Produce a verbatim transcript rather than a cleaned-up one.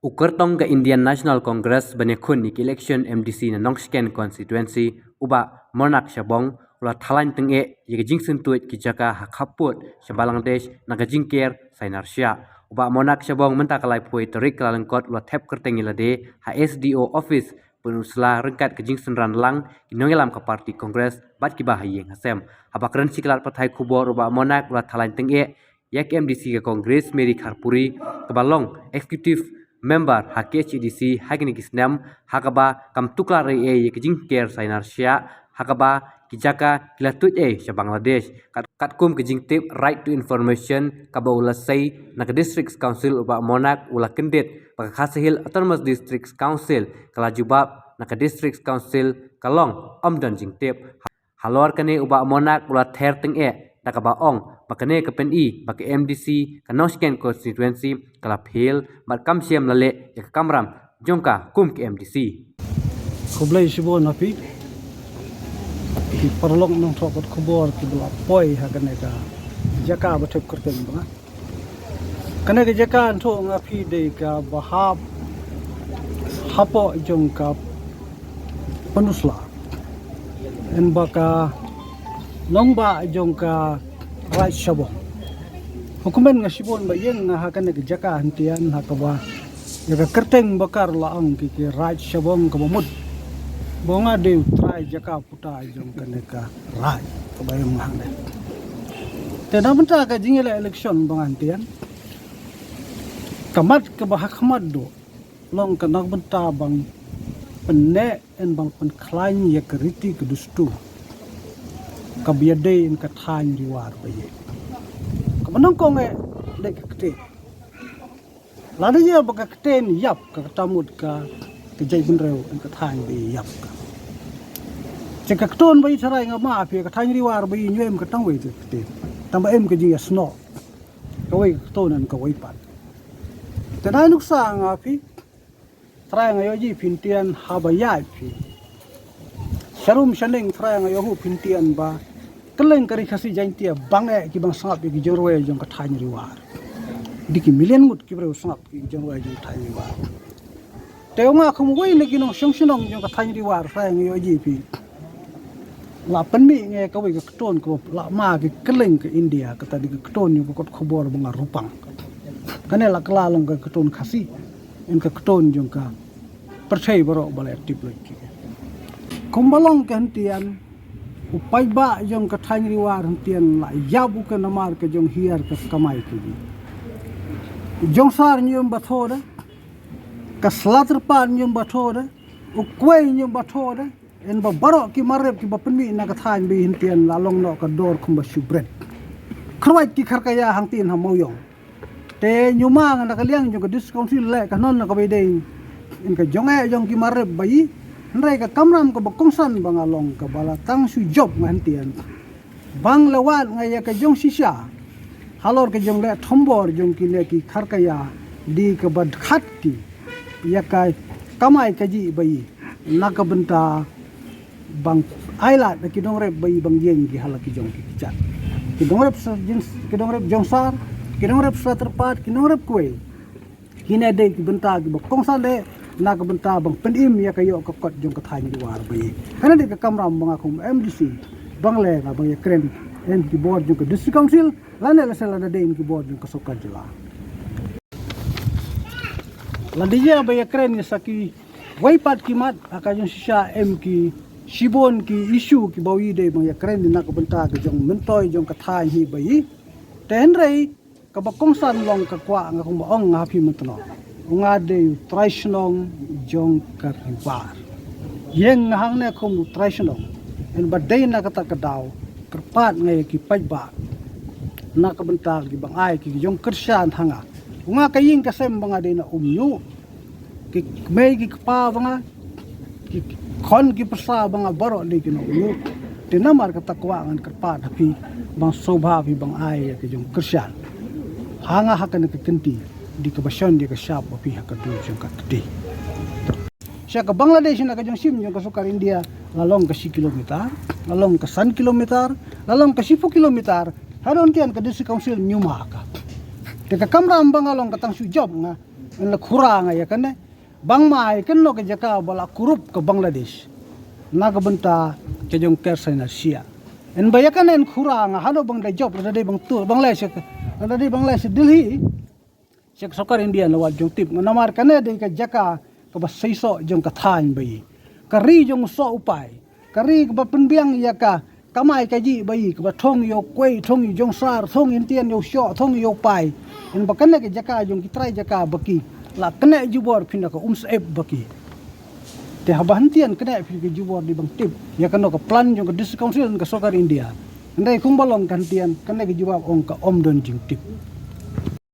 U kyrtong ka Indian National Congress ban ïakhun ïa ka election M D C na Nongshken constituency, u Bah Monak Shabong, u la thalang tyngeh ïa ka jingsyntuid ki jaka ha khappud sha Bangladesh na ka jingker sainar shiah. U Bah Monak Shabong mynta ka laiphew tarik Kyllalyngkot u la thep kyrteng ïa lade ha S D O office Pynursla ryngkat ka jingsynran lang ki nongïalam ka party Congress bad kiba ha ïing ha sem. Haba kren sha ki lad pathai khubor, u Bah Monak u la thalang tyngeh ïa ka M D C ka Congress, Mary Kharpuri, kaba long executive member ha K H A D C ha kine ki snem, ha kaba kam tuklar ei ei ïa ka jingker sainar shiah, ha kaba ki jaka ki la tuid ei sha Bangladesh. Kat, katkum ka jingtip Right to Information kaba u la sei na ka District Council, u Bah Monak u la kyndit ba ka Khasi Hills Autonomous District Council ka la jubab na ka District Council ka long ym don jingtip. Halor kane, u Bah Monak u la ther tyngeh da kaba ong ba kane ka pyni ba ka M D C ka Nongshken constituency ka la fail bad kam shym la leh ïa ka kamram jong ka kum ka M D C. Khublei shibun ha phi ki paralok nongthoh kot khubor kiba la poi ha kane ka jaka ba thep kyrteng ba nga. Kane ka jaka nto nga phi dei kaba hap hapoh jong ka Pynursla. Em ba ka nongbah jong ka Raid Shabong. Hukumen nga shibun ba ïeng nga ha kane ka jaka hyntian ha kaba ïa ka kyrteng ba kar la ong ki ki Raid Shabong kaba mut ba nga dei u trai jaka puta jong kane ka raid kaba ïeng nga hangne. Te na bynta ka jingïaleh election ba nga hyntian, ka mat kaba ha khmat duh long ka na bynta ban pynneh, ban pynkhlaiñ ïa ka riti ka dustur kaba ïadei ïa ka thaiñ Ri War ba ïeit. Kaba nyngkong eh dei ka ktien. Lada ïa ba ka ktien ïap ka, kata mut ka, ka jaitbynriew ïa ka thaiñ ba ïap ka. Te ka ktien ba i tharai nga ma phi, ka thaiñ Ri War ba i ñiew em ka tang wei ka ktien. Tang ba em ka jingïasnoh. Kawei ka ktien ïa kawei pat. Te na nuksa nga phi, tharai nga ïohi phi hyntian haba ïaid phi sharum shaneng, tharai nga ïohi phi hyntian ba kylleng ka Ri Khasi Jaiñtia bang eh ki bang sngap ïa ki jingrwai jong ka thaiñ Ri War. Dei ki million ngut ki briew sngap ïa ki jingrwai jong ka thaiñ Ri War. Te nga kum wei na ki nongshong shnong jong ka thaiñ Ri War, tharai nga ïohi phi. La pynmih nga ïa kawei ka ktien kaba la ma ki kylleng ka India, kata dei ka ktien jong ka kot khubor ba nga rupang. Kane la kylla long ka ktien Khasi, ïa ka ktien jong ka pyrthei baroh ba la tip lem ki. Kumba long ka hyntian, u paidbah jong ka thaiñ Ri War hyntian la ïap u ka namar ka jong hiar ka kamai ka jong. Jongsar ñiew em ba thoh da, ka sla tyrpad ñiew em ba thoh da, u kwei ñiew em ba thoh da, ïa ba baroh ki marep kiba pynmih na ka thaiñ ba i hyntian la long noh ka dor kumba shu bret. Kyrwat ki kharkaya hangtei ha Mawiong. Te ñiuma nga na ka liang jong ka District Council leh ka non na kaba i dei ïa ka jong eh jong ki marep ba i. Hynrei ka kamram kaba kongsan ba nga long kaba la tang shu jop nga hyntian. Bang leh wat nga ïa ka jong shisha halor ka jong leh thombor jong kine ki kharkaya, dei kaba dkhat ki ïa ka kamai kajih ba i na ka bynta ban ailad da ki nongrep ba i ban ïeng ki ha la ki jong ki kjat. Ki nongrep sa jing, ki nongrep jongsar, ki nongrep sla tyrpad, ki nongrep kwei. Kine dei ki bynta kiba kongsan leh na ka bynta ban pynim ïa ka ïoh ka kot jong ka thaiñ Ri War ba i. Kane dei ka kamram ba nga kum M D C ban leh, nga ban ïakren ïa ki bor jong ka District Council lane lehse lada dei ïa ki bor jong ka sorkar jylla. Lada ïa ba ïakren ïa sa kiwei pat ki mat, ha ka jong shisha em ki shibun ki issue kiba i dei ban ïakren ïa na ka bynta ka jong myntoi jong ka thaiñ hi ba i. Te hynrei kaba kongsan long ka kwah nga kumba ong nga ha phi mynta noh. Nga dei u trai shnong jong ka Ri War. Ïeng nga hangne kum u trai shnong, ïa ba dei na kata ka daw kyrpad nga ïa ki paidbah na ka bynta ki ban ai ki jong kyrshan ha nga. Nga ka ïing ka sem ba nga dei na Umñiuh, ki kmie ki kpa ba nga, ki khon ki pyrsa ba nga baroh dei ki nongñiuh. Te namar kata kwah ngan kyrpad ha phi ban sngewbha phi ban ai ïa ka jong kyrshan ha nga ha kane ka kynti, dei kaba shon ïa ka shap ba phi ha ka dur jong ka kti. Sha ka Bangladesh na ka jong shim jong ka sorkar India la long ka shi kilometer, la long ka san kilometer, la long ka shiphew kilometer. Hadien tian ka District Council ñiuma ka. Te ka kamram ba nga long ka tang shu jop nga. Ngan la khura nga ïa kane. Bang mai kano ka jaka ba la kurup ka Bangladesh na ka bynta ka jong ka Sena Shia. Hynba ïa kane ngan khura nga, hano bang da jop, lada dei bang tu, bang lai sha, lada dei bang lai sha Delhi, sha ka sorkar India, la wat jong tip. Namar kane dei ka jaka kaba seisoh jong ka thaiñ ba ïeit, ka ri jong u soh u pai, ka ri kaba pynbiang ïa ka kamai kajih ba ïeit, kaba thung ïa u kwei, thung ïa u jongsar, thung ïa u ntien ïa u shoh, thung ïa u pai. Hynba kane ka jaka jong ki trai jaka ba ki la kane jubor phin da ka Umsyep ba ki. Te haba hyntian kane phi ka jubor, dei bang tip ïa kano ka plan jong ka District Council ka sorkar India. Hynrei kumba long ka hyntian, kane ka jubab ong ka ym don jingtip.